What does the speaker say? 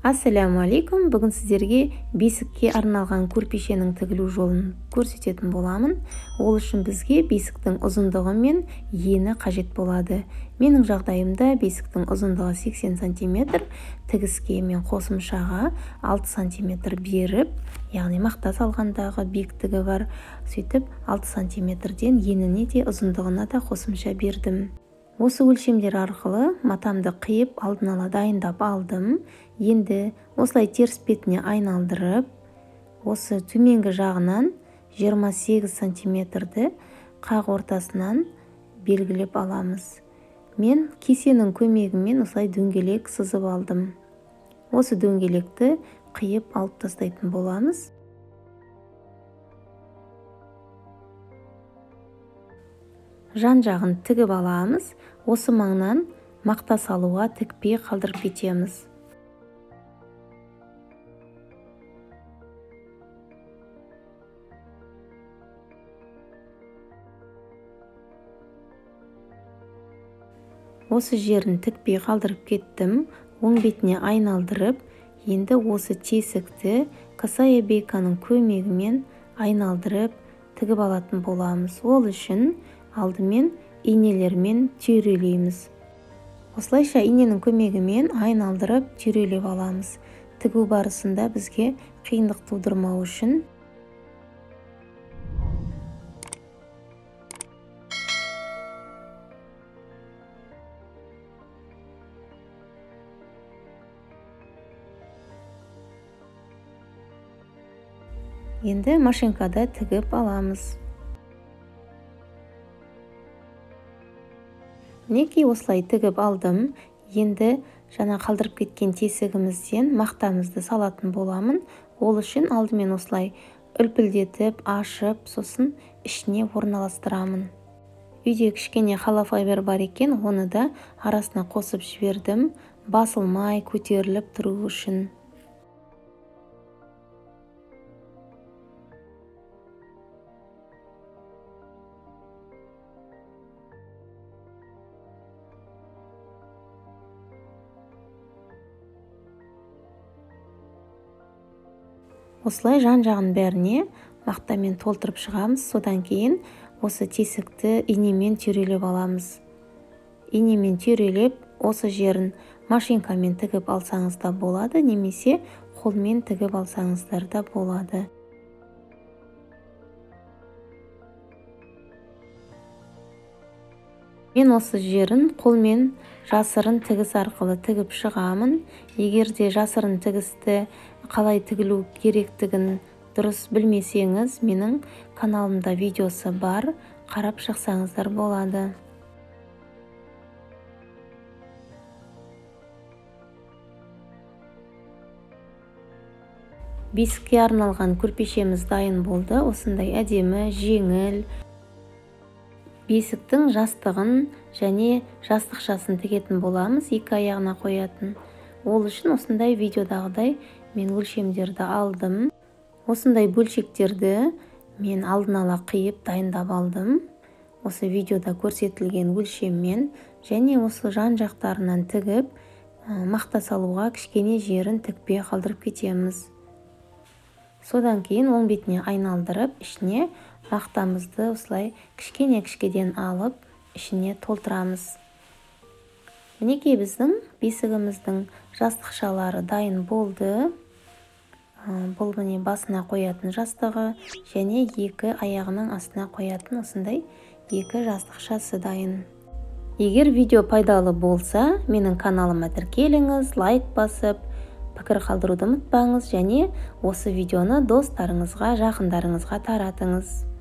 Ассаляму алейкум. Бүгін сіздерге бесікке арналған көрпешенің тігілу жолын көрсететін боламын. Ол үшін бізге бесіктің ұзындығы мен ені қажет болады. Менің жағдайымда бесіктің ұзындығы 80 сантиметр, тігіске мен қосымшаға 6 сантиметр беріп, яғни мақта салғандағы биіктігі бар, сөйтіп 6 сантиметрден еніне де ұзындығына да қосымша бердім. Осы өлшемдер арқылы матамды қиып, алдын ала дайындап алдым. Енді осылай теріс бетіне айналдырып, осы төменгі жағынан 28 сантиметрді қақ ортасынан белгілеп аламыз. Мен кесенің көмегімен осылай дөңгелек сызып алдым. Осы дөңгелекті қиып алып тастайтын боламыз. Жан-жағын тігіп аламыз. Осы маңнан мақта салуға тікпей қалдырып кетеміз. Осы жерін тікпей қалдырып кеттім. Оң бетіне айналдырып, енді осы тесікті косая бейканың көмегімен айналдырып тігіп алатын боламыз. Ол үшін алдымен инелермен түйрелейміз. Осылайша иненің көмегімен айналдырып түйрелеп аламыз. Тігу барысында бізге қиындық тудырмау үшін енді машинкада тігіп аламыз. Мінекей осылай тігіп алдым. Енді жаңа қалдырып кеткен тесігімізден мақтамызды салатын боламын. Ол үшін алдымен осылай үлпілдетіп, ашып, сосын ішіне орналастырамын. Үйде кішкене холофайбер бар екен, оны да арасына қосып жібердім, басылмай көтеріліп тұру үшін. Осылай жан-жағын бәріне мақтамен толтырып шығамыз. Содан кейін осы тесікті инемен түйрелеп аламыз. Инемен түйрелеп, осы жерін машинкамен тігіп алсаңыз да болады, немесе қолмен тігіп алсаңыздар да болады. Мен осы жерін қолмен жасырын тігіс арқылы тігіп шығамын. Егер де жасырын тігісті қалай тігілу керектігін дұрыс білмесеңіз, менің каналымда видеосы бар, қарап шықсаңыздар болады. Бесікке арналған көрпешеміз дайын болды. Осындай әдемі, жеңіл. Бесіктің жастығын және жастықшасын тігетін боламыз, екі аяғына қоятын. Ол үшін осындай видеодағыдай мен өлшемдерді алдым. Осындай бөлшектерді мен алдын ала қиып дайындап алдым. Осы видеода көрсетілген өлшеммен және осы жан-жақтарынан тігіп, мақта салуға кішкене жерін тікпей қалдырып кетеміз. Содан кейін оң бетіне айналдырып, ішіне мақтамызды осылай кішкене-кішкеден алып, ішіне толтырамыз. Мінекей біздің бесігіміздің жастықшалары дайын болды. Бұл міне басына қоятын жастығы және екі аяғының астына қоятын осындай екі жастықшасы дайын. Егер видео пайдалы болса, менің каналыма тіркеліңіз, лайк басып, пікір қалдыруды ұмытпаңыз және осы видеоны достарыңызға, жақындарыңызға таратыңыз.